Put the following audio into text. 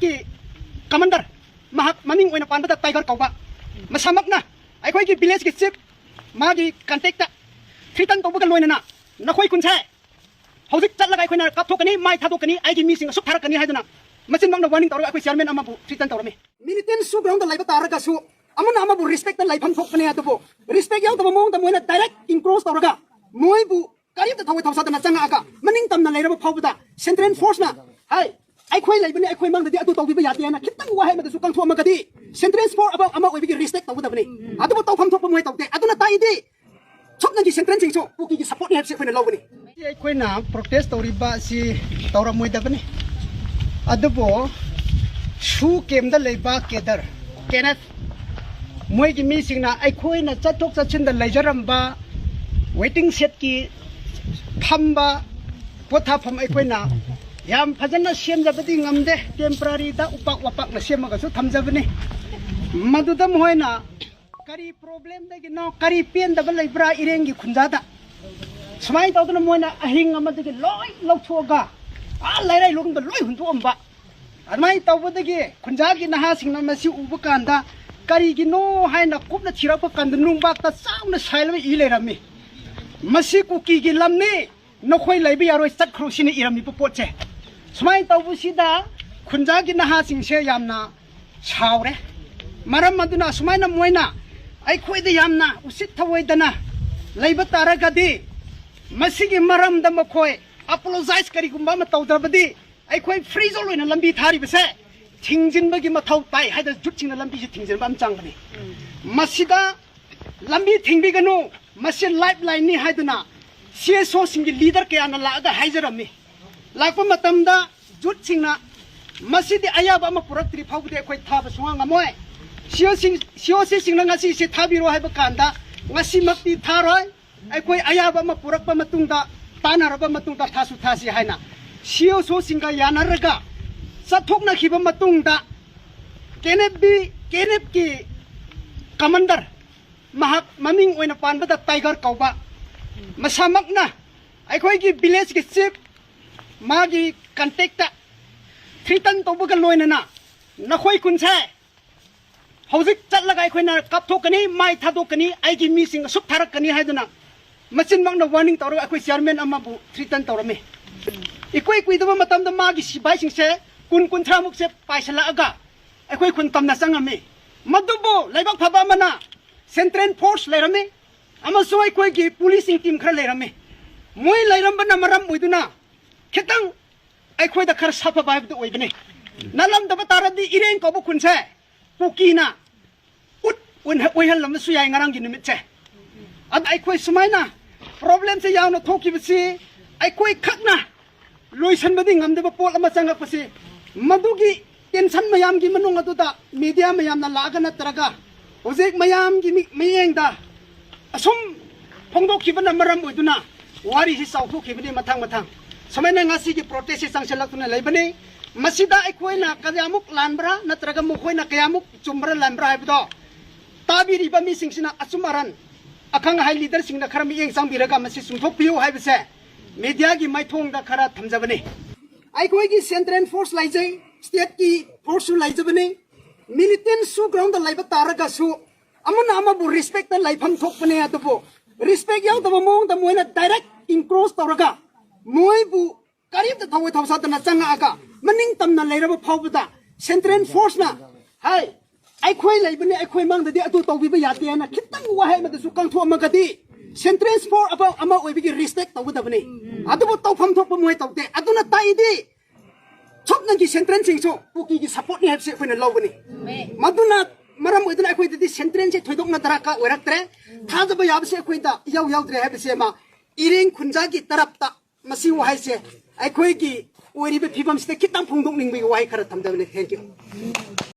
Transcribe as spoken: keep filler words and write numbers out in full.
ꯀꯤ ꯀꯃꯥꯟꯗꯔ, ꯃꯍꯥꯛ ꯃꯃꯤꯡ ꯑꯣꯏꯅ ꯄꯥꯟꯕꯗ ꯇꯥꯏꯒꯔ ꯀꯧꯕ, ꯃꯁꯥꯃꯛꯅ ꯑꯩꯈꯣꯏꯒꯤ ꯚꯤꯂꯦꯖꯀꯤ ꯆꯤꯐ, ꯃꯥꯒꯤ ꯀꯟꯇꯦꯛꯇ ꯊ꯭ꯔꯤꯇꯟ ꯇꯧꯕꯒ ꯂꯣꯏꯅꯅ, "ꯅꯈꯣꯏ ꯈꯨꯟꯁꯦ ꯍꯧꯖꯤꯛ ꯆꯠꯂꯒ ꯑꯩꯈꯣꯏꯅ ꯀꯥꯞꯊꯣꯛꯀꯅꯤ, ꯃꯥꯏ ꯊꯥꯗꯣꯛꯀꯅꯤ, ꯑꯩꯒꯤ ꯃꯤꯁꯤꯡ ꯑꯁꯨꯛ ꯊꯥꯔꯛꯀꯅꯤ" ꯍꯥꯏꯗꯨꯅ ꯃꯆꯤꯟꯃꯛꯅ ꯋꯥꯔꯅꯤꯡ ꯇꯧꯔꯒ ꯑꯩꯈꯣꯏ ꯆꯤꯌꯔꯃꯦꯟ ꯑꯃꯕꯨ ꯊ꯭ꯔꯤꯇꯟ ꯇꯧꯔꯝꯃꯤ꯫ ꯃꯤꯂꯤꯇꯦꯟꯁꯨ ꯒ꯭ꯔꯥꯎꯟꯗ ꯂꯩꯕ ꯇꯥꯔꯒꯁꯨ, ꯑꯃꯅ ꯑꯃꯕꯨ ꯔꯦꯁꯄꯦꯛꯇ ꯂꯩꯐꯝ ꯊꯣꯛꯄꯅꯦ, ꯑꯗꯨꯕꯨ ꯔꯦꯁꯄꯦꯛ ꯌꯥꯎꯗꯕ ꯃꯑꯣꯡꯗ ꯃꯣꯏꯅ ꯗꯥꯏꯔꯦꯛ ꯏꯟꯀ꯭ꯔꯣꯁ ꯇꯧꯔꯒ, ꯃꯣꯏꯕꯨ ꯀꯔꯤꯝꯇ ꯊꯋꯥꯏ ꯊꯧꯁꯥꯗꯅ ꯆꯪꯉꯛꯑꯒ, ꯃꯅꯤꯡ ꯇꯝꯅ ꯂꯩꯔꯕ ꯐꯥꯎꯕꯗ ꯁꯦꯟꯇ꯭ꯔꯦꯜ ꯐꯣꯔꯁꯅ, "ꯍꯥꯏ, ꯑꯩꯈꯣꯏ ꯂꯩꯕꯅꯤ, ꯑꯩꯈꯣꯏ ꯃꯥꯡꯗꯗꯤ ꯑꯗꯨ ꯇꯧꯕꯤꯕ ꯌꯥꯗꯦ" ꯍꯥꯏꯅ ꯈꯤꯇꯪ ꯋꯥꯍꯩ ꯑꯃꯗꯁꯨ ꯀꯪꯊꯣꯛꯑꯝꯃꯒꯗꯤ, ꯁꯦꯟꯇ꯭ꯔꯦꯜ ꯐꯣꯔꯁ ꯑꯃ, ꯑꯃ ꯑꯣꯏꯕꯒꯤ ꯔꯦꯁꯄꯦꯛ ꯇꯧꯒꯗꯕꯅꯤ꯫ ꯑꯗꯨꯕꯨ ꯇꯧꯐꯝ ꯊꯣꯛꯄ ꯃꯣꯏ ꯇꯧꯗꯦ꯫ ꯑꯗꯨꯅ ꯇꯥꯛꯏꯗꯤ ꯁꯨꯞꯅꯒꯤ ꯁꯦꯟꯇ꯭ꯔꯦꯜꯁꯤꯡꯁꯨ ꯀꯨꯀꯤꯒꯤ ꯁꯄꯣꯔꯠꯅꯤ ꯍꯥꯏꯕꯁꯤ ꯑꯩꯈꯣꯏꯅ ꯂꯧꯒꯅꯤ꯫ ꯑꯩꯈꯣꯏꯅ ꯄ꯭ꯔꯣꯇꯦꯁ ꯇꯧꯔꯤꯕ ꯑꯁꯤ ꯇꯧꯔꯝꯃꯣꯏꯗꯕꯅꯤ꯫ ꯑꯗꯨꯕꯨ ꯁꯨ ꯀꯦꯝꯗ ꯂꯩꯕ ꯀꯦꯗꯔ, ꯀꯦꯅꯦꯐ, ꯃꯣꯏꯒꯤ ꯃꯤꯁꯤꯡꯅ ꯑꯩꯈꯣꯏꯅ ꯆꯠꯊꯣꯛ ꯆꯠꯁꯤꯟꯗ ꯂꯩꯖꯔꯝꯕ ꯋꯦꯇꯤꯡ ꯁꯦꯠꯀꯤ ꯐꯝꯕ ꯄꯣꯊꯥꯐꯝ ꯑꯩꯈꯣꯏꯅ ꯌꯥꯝ ꯐꯖꯅ ꯁꯦꯝꯖꯕꯗꯤ ꯉꯝꯗꯦ, ꯇꯦꯝꯄꯔꯔꯤꯗ ꯎꯄꯥꯛ ꯋꯥꯄꯥꯛꯅ ꯁꯦꯝꯃꯒꯁꯨ ꯊꯝꯖꯕꯅꯤ꯫ ꯃꯗꯨꯗ ꯃꯈꯣꯏꯅ ꯀꯔꯤ ꯄ꯭ꯔꯣꯕ꯭ꯂꯦꯝꯗꯒꯤꯅꯣ, ꯀꯔꯤ ꯄꯦꯟꯗꯕ ꯂꯩꯕ꯭ꯔꯥ ꯏꯔꯦꯡꯒꯤ ꯈꯨꯟꯖꯥꯗ? ꯁꯨꯃꯥꯏꯅ ꯇꯧꯗꯅ ꯃꯣꯏꯅ ꯑꯍꯤꯡ ꯑꯃꯗꯒꯤ ꯂꯣꯏ ꯂꯧꯊꯣꯛꯑꯒ ꯑꯥ ꯂꯩꯔꯥꯏ ꯂꯣꯝꯗ ꯂꯣꯏ ꯍꯨꯟꯗꯣꯛꯑꯝꯕ꯫ ꯑꯗꯨꯃꯥꯏꯅ ꯇꯧꯕꯗꯒꯤ ꯈꯨꯟꯖꯥꯒꯤ ꯅꯍꯥꯁꯤꯡꯅ ꯃꯁꯤ ꯎꯕ ꯀꯥꯟꯗ, ꯀꯔꯤꯒꯤꯅꯣ ꯍꯥꯏꯅ ꯀꯨꯞꯅ ꯊꯤꯔꯛꯄ ꯀꯥꯟꯗ, ꯅꯨꯡꯕꯥꯛꯇ ꯆꯥꯎꯅ ꯁꯥꯏꯜ ꯑꯃ ꯏ ꯂꯩꯔꯝꯃꯤ꯫ "ꯃꯁꯤ ꯀꯨꯀꯤꯒꯤ ꯂꯝꯅꯤ, ꯅꯈꯣꯏ ꯂꯩꯕ ꯌꯥꯔꯣꯏ, ꯆꯠꯈ꯭ꯔꯣ" ꯁꯤꯅ ꯏꯔꯝꯃꯤꯕ ꯄꯣꯠꯁꯦ꯫ ꯁꯨꯃꯥꯏꯅ ꯇꯧꯕꯁꯤꯗ ꯈꯨꯟꯖꯥꯒꯤ ꯅꯍꯥꯁꯤꯡꯁꯦ ꯌꯥꯝꯅ ꯁꯥꯎꯔꯦ꯫ ꯃꯔꯝ ꯑꯗꯨꯅ ꯑꯁꯨꯃꯥꯏꯅ ꯃꯣꯏꯅ ꯑꯩꯈꯣꯏꯗ ꯌꯥꯝꯅ ꯎꯁꯤꯠ ꯊꯑꯣꯏꯗꯅ ꯂꯩꯕ ꯇꯥꯔꯒꯗꯤ, ꯃꯁꯤꯒꯤ ꯃꯔꯝꯗ ꯃꯈꯣꯏ ꯑꯄꯣꯂꯣꯖꯥꯏꯁ ꯀꯔꯤꯒꯨꯝꯕ ꯑꯃ ꯇꯧꯗ꯭ꯔꯕꯗꯤ, ꯑꯩꯈꯣꯏ ꯐ꯭ꯔꯤ ꯖꯣꯟ ꯑꯣꯏꯅ ꯂꯝꯕꯤ ꯊꯥꯔꯤꯕꯁꯦ ꯊꯤꯡꯖꯤꯟꯕꯒꯤ ꯃꯊꯧ ꯇꯥꯏ ꯍꯥꯏꯗꯅ ꯌꯨꯠꯁꯤꯡꯅ ꯂꯝꯕꯤꯁꯦ ꯊꯤꯡꯖꯤꯟꯕ ꯑꯃ ꯆꯪꯕꯅꯤ꯫ ꯃꯁꯤꯗ ꯂꯝꯕꯤ ꯊꯤꯡꯕꯤꯒꯅꯨ, ꯃꯁꯤ ꯂꯥꯏꯐ ꯂꯥꯏꯟꯅꯤ ꯍꯥꯏꯗꯨꯅ ꯁꯤ ꯑꯦꯁ ꯑꯣꯁꯤꯡꯒꯤ ꯂꯤꯗꯔ ꯀꯌꯥꯅ ꯂꯥꯛꯑꯒ ꯍꯥꯏꯖꯔꯝꯃꯤ꯫ ꯂꯥꯛꯄ ꯃꯇꯝꯗ ꯌꯨꯠꯁꯤꯡꯅ ꯃꯁꯤꯗꯤ ꯑꯌꯥꯕ ꯑꯃ ꯄꯨꯔꯛꯇ꯭ꯔꯤ ꯐꯥꯎꯕꯗꯤ ꯑꯩꯈꯣꯏ ꯊꯥꯕ ꯁꯨꯡꯉꯝ ꯉꯝꯃꯣꯏ꯫ ꯁꯤ ꯑꯣꯁꯤꯡ, ꯁꯤ ꯑꯣ ꯁꯤꯁꯤꯡꯅ ꯉꯁꯤꯁꯦ ꯊꯥꯕꯤꯔꯣ ꯍꯥꯏꯕ ꯀꯥꯟꯗ, ꯉꯁꯤꯃꯛꯇꯤ ꯊꯥꯔꯣꯏ꯫ ꯑꯩꯈꯣꯏ ꯑꯌꯥꯕ ꯑꯃ ꯄꯨꯔꯛꯄ ꯃꯇꯨꯡꯗ, ꯇꯥꯟꯅꯔꯕ ꯃꯇꯨꯡꯗ ꯊꯥꯁꯨ ꯊꯥꯁꯤ ꯍꯥꯏꯅ ꯁꯤ ꯑꯣ ꯁꯣꯁꯤꯡꯒ ꯌꯥꯅꯔꯒ ꯆꯠꯊꯣꯛꯅꯈꯤꯕ ꯃꯇꯨꯡꯗ, ꯀꯦꯅꯦꯐꯕꯤ, ꯀꯦꯅꯦꯐꯀꯤ ꯀꯃꯥꯟꯗꯔ, ꯃꯍꯥꯛ ꯃꯃꯤꯡ ꯑꯣꯏꯅ ꯄꯥꯟꯕꯗ ꯇꯥꯏꯒꯔ ꯀꯧꯕ, ꯃꯁꯥꯃꯛꯅ ꯑꯩꯈꯣꯏꯒꯤ ꯚꯤꯂꯦꯖꯀꯤ ꯆꯤꯐ, ꯃꯥꯒꯤ ꯀꯟꯇꯦꯛꯇ ꯊ꯭ꯔꯤꯇꯟ ꯇꯧꯕꯒ ꯂꯣꯏꯅꯅ ꯅꯈꯣꯏ ꯈꯨꯟꯁꯦ ꯍꯧꯖꯤꯛ ꯆꯠꯂꯒ ꯑꯩꯈꯣꯏꯅ ꯀꯥꯞꯊꯣꯛꯀꯅꯤ, ꯃꯥꯏ ꯊꯥꯗꯣꯛꯀꯅꯤ, ꯑꯩꯒꯤ ꯃꯤꯁꯤꯡ ꯑꯁꯨꯛ ꯊꯥꯔꯛꯀꯅꯤ ꯍꯥꯏꯗꯨꯅ ꯃꯆꯤꯟꯃꯛꯅ ꯋꯥꯔꯅꯤꯡ ꯇꯧꯔꯒ ꯑꯩꯈꯣꯏ ꯆꯤꯌꯔꯃꯦꯟ ꯑꯃꯕꯨ ꯊ꯭ꯔꯤꯇꯟ ꯇꯧꯔꯝꯃꯤ꯫ ꯏꯀꯨꯏ ꯀꯨꯏꯗꯕ ꯃꯇꯝꯗ ꯃꯥꯒꯤ ꯁꯤꯐꯥꯏꯁꯤꯡꯁꯦ ꯀꯨꯟ ꯀꯨꯟꯊ꯭ꯔꯥꯃꯨꯛꯁꯦ ꯄꯥꯏꯁꯤꯜꯂꯛꯑꯒ ꯑꯩꯈꯣꯏ ꯈꯨꯟ ꯇꯝꯅ ꯆꯪꯉꯝꯃꯤ꯫ ꯃꯗꯨꯕꯨ ꯂꯩꯕꯥꯛ ꯐꯕ ꯑꯃꯅ ꯁꯦꯟꯇ꯭ꯔꯦꯜ ꯐꯣꯔꯁ ꯂꯩꯔꯝꯃꯤ ꯑꯃꯁꯨꯡ ꯑꯩꯈꯣꯏꯒꯤ ꯄꯨꯂꯤꯁꯁꯤꯡ ꯇꯤꯝ ꯈꯔ ꯂꯩꯔꯝꯃꯤ꯫ ꯃꯣꯏ ꯂꯩꯔꯝꯕꯅ ꯃꯔꯝ ꯑꯣꯏꯗꯨꯅ ꯈꯤꯇꯪ ꯑꯩꯈꯣꯏꯗ ꯈꯔ ꯁꯥꯐꯕ ꯍꯥꯏꯕꯗꯨ ꯑꯣꯏꯕꯅꯤ꯫ ꯅꯠꯂꯝꯗꯕ ꯇꯥꯔꯗꯤ ꯏꯔꯦꯡ ꯀꯧꯕ ꯈꯨꯟꯁꯦ ꯀꯨꯀꯤꯅ ꯎꯠ ꯑꯣꯏꯍꯜꯂꯝꯕꯁꯨ ꯌꯥꯏ ꯉꯔꯥꯡꯒꯤ ꯅꯨꯃꯤꯠꯁꯦ꯫ ꯑꯗ ꯑꯩꯈꯣꯏ ꯁꯨꯃꯥꯏꯅ ꯄ꯭ꯔꯣꯕ꯭ꯂꯦꯝꯁꯦ ꯌꯥꯝꯅ ꯊꯣꯛꯈꯤꯕꯁꯤ ꯑꯩꯈꯣꯏ ꯈꯛꯅ ꯂꯣꯏꯁꯤꯟꯕꯗꯤ ꯉꯝꯗꯕ ꯄꯣꯠ ꯑꯃ ꯆꯪꯂꯛꯄꯁꯤ, ꯃꯗꯨꯒꯤ ꯇꯦꯟꯁꯟ ꯃꯌꯥꯝꯒꯤ ꯃꯅꯨꯡ ꯑꯗꯨꯗ ꯃꯤꯗꯤꯌꯥ ꯃꯌꯥꯝꯅ ꯂꯥꯛꯑꯒ ꯅꯠꯇ꯭ꯔꯒ ꯍꯧꯖꯤꯛ ꯃꯌꯥꯝꯒꯤ ꯃꯤ-, ꯃꯤꯠꯌꯦꯡꯗ ꯑꯁꯨꯝ ꯐꯣꯡꯗꯣꯛꯈꯤꯕꯅ ꯃꯔꯝ ꯑꯣꯏꯗꯨꯅ ꯋꯥꯔꯤꯁꯤ ꯆꯥꯎꯊꯣꯛꯈꯤꯕꯅꯤ ꯃꯊꯪ ꯃꯊꯪ꯫ ꯁꯨꯃꯥꯏꯅ ꯉꯁꯤꯒꯤ ꯄ꯭ꯔꯣꯇꯦꯁꯁꯤ ꯆꯪꯁꯤꯜꯂꯛꯇꯨꯅ ꯂꯩꯕꯅꯤ꯫ ꯃꯁꯤꯗ ꯑꯩꯈꯣꯏꯅ ꯀꯌꯥꯃꯨꯛ ꯂꯥꯟꯕ꯭ꯔꯥ ꯅꯠꯇ꯭ꯔꯒ ꯃꯈꯣꯏꯅ ꯀꯌꯥꯃꯨꯛ ꯆꯨꯝꯕ꯭ꯔꯥ ꯂꯥꯟꯕ꯭ꯔꯥ ꯍꯥꯏꯕꯗꯣ ꯇꯥꯕꯤꯔꯤꯕ ꯃꯤꯁꯤꯡꯁꯤꯅ ꯑꯆꯨꯝ ꯑꯔꯥꯟ ꯑꯈꯪ ꯑꯍꯩ ꯂꯤꯗꯔꯁꯤꯡꯅ ꯈꯔ ꯃꯤꯠꯌꯦꯡ ꯆꯪꯕꯤꯔꯒ ꯃꯁꯤ ꯆꯨꯝꯊꯣꯛꯄꯤꯌꯨ ꯍꯥꯏꯕꯁꯦ ꯃꯤꯗꯤꯌꯥꯒꯤ ꯃꯥꯏꯊꯣꯡꯗ ꯈꯔ ꯊꯝꯖꯕꯅꯤ꯫ ꯑꯩꯈꯣꯏꯒꯤ ꯁꯦꯟꯇ꯭ꯔꯦꯜ ꯐꯣꯔꯁ ꯂꯩꯖꯩ, ꯁ꯭ꯇꯦꯠꯀꯤ ꯐꯣꯔꯁꯁꯨ ꯂꯩꯖꯕꯅꯤ꯫ ꯃꯤꯂꯤꯇꯦꯟꯁꯨ ꯒ꯭ꯔꯥꯎꯟꯗ ꯂꯩꯕ ꯇꯥꯔꯒꯁꯨ ꯑꯃꯅ ꯑꯃꯕꯨ ꯔꯦꯁꯄꯦꯛꯇ ꯂꯩꯐꯝ ꯊꯣꯛꯄꯅꯦ꯫ ꯑꯗꯨꯕꯨ ꯔꯦꯁꯄꯦꯛ ꯌꯥꯎꯗꯕ ꯃꯑꯣꯡꯗ ꯃꯣꯏꯅ ꯗꯥꯏꯔꯦꯛ ꯏꯟꯀ꯭ꯔꯣꯁ ꯇꯧꯔꯒ ꯃꯣꯏꯕꯨ ꯀꯔꯤꯝꯇ ꯊꯧꯑꯣꯏ ꯊꯧꯁꯥꯗꯅ ꯆꯪꯉꯛꯑꯒ ꯃꯅꯤꯡ ꯇꯝꯅ ꯂꯩꯔꯕ ꯐꯥꯎꯕꯗ ꯁꯦꯟꯇ꯭ꯔꯦꯜ ꯐꯣꯔꯁꯅ, "ꯍꯥꯏ, ꯑꯩꯈꯣꯏ ꯂꯩꯕꯅꯤ, ꯑꯩꯈꯣꯏ ꯃꯥꯡꯗꯗꯤ ꯑꯗꯨ ꯇꯧꯕꯤꯕ ꯌꯥꯗꯦ" ꯍꯥꯏꯅ ꯈꯤꯇꯪ ꯋꯥꯍꯩ ꯑꯃꯗꯁꯨ ꯀꯥꯡꯊꯣꯛꯑꯝꯃꯒꯗꯤ ꯁꯦꯟꯇ꯭ꯔꯦꯜ ꯐꯣꯔꯁ ꯑꯃ, ꯑꯃ ꯑꯣꯏꯕꯒꯤ ꯔꯦꯁꯄꯦꯛ ꯇꯧꯒꯗꯕꯅꯤ꯫ ꯑꯗꯨꯕꯨ ꯇꯧꯐꯝ ꯊꯣꯛꯄ ꯃꯣꯏ ꯇꯧꯗꯦ꯫ ꯑꯗꯨꯅ ꯇꯥꯛꯏꯗꯤ ꯁꯨꯞꯅꯒꯤ ꯁꯦꯟꯇ꯭ꯔꯦꯜꯁꯤꯡꯁꯨ ꯀꯨꯀꯤꯒꯤ ꯁꯞꯄꯣꯔꯠꯅꯤ ꯍꯥꯏꯕꯁꯤ ꯑꯩꯈꯣꯏꯅ ꯂꯧꯒꯅꯤ꯫ ꯃꯗꯨꯅ ꯃꯔꯝ ꯑꯣꯏꯗꯨꯅ ꯑꯩꯈꯣꯏꯗꯗꯤ ꯁꯦꯟꯇ꯭ꯔꯦꯜꯁꯦ ꯊꯣꯏꯗꯣꯛꯅ ꯗꯔꯀꯥꯔ ꯑꯣꯏꯔꯛꯇ꯭ꯔꯦ꯫ ꯊꯥꯖꯕ ꯌꯥꯕꯁꯦ ꯑꯩꯈꯣꯏꯗ ꯏꯌꯥꯎ ꯌꯥꯎꯗ꯭ꯔꯦ ꯍꯥꯏꯕꯁꯦ ꯑꯃ ꯏꯔꯦꯡ ꯈꯨꯟꯖꯥꯒꯤ ꯇꯔꯞꯇ ꯃꯁꯤ ꯋꯥꯍꯩꯁꯦ ꯑꯩꯈꯣꯏꯒꯤ ꯑꯣꯏꯔꯤꯕ ꯐꯤꯕꯝꯁꯤꯗ ꯈꯤꯇꯪ ꯐꯣꯡꯗꯣꯛꯅꯤꯡꯕꯒꯤ ꯋꯥꯍꯩ ꯈꯔ ꯊꯝꯖꯕꯅꯤ꯫ Thank you꯫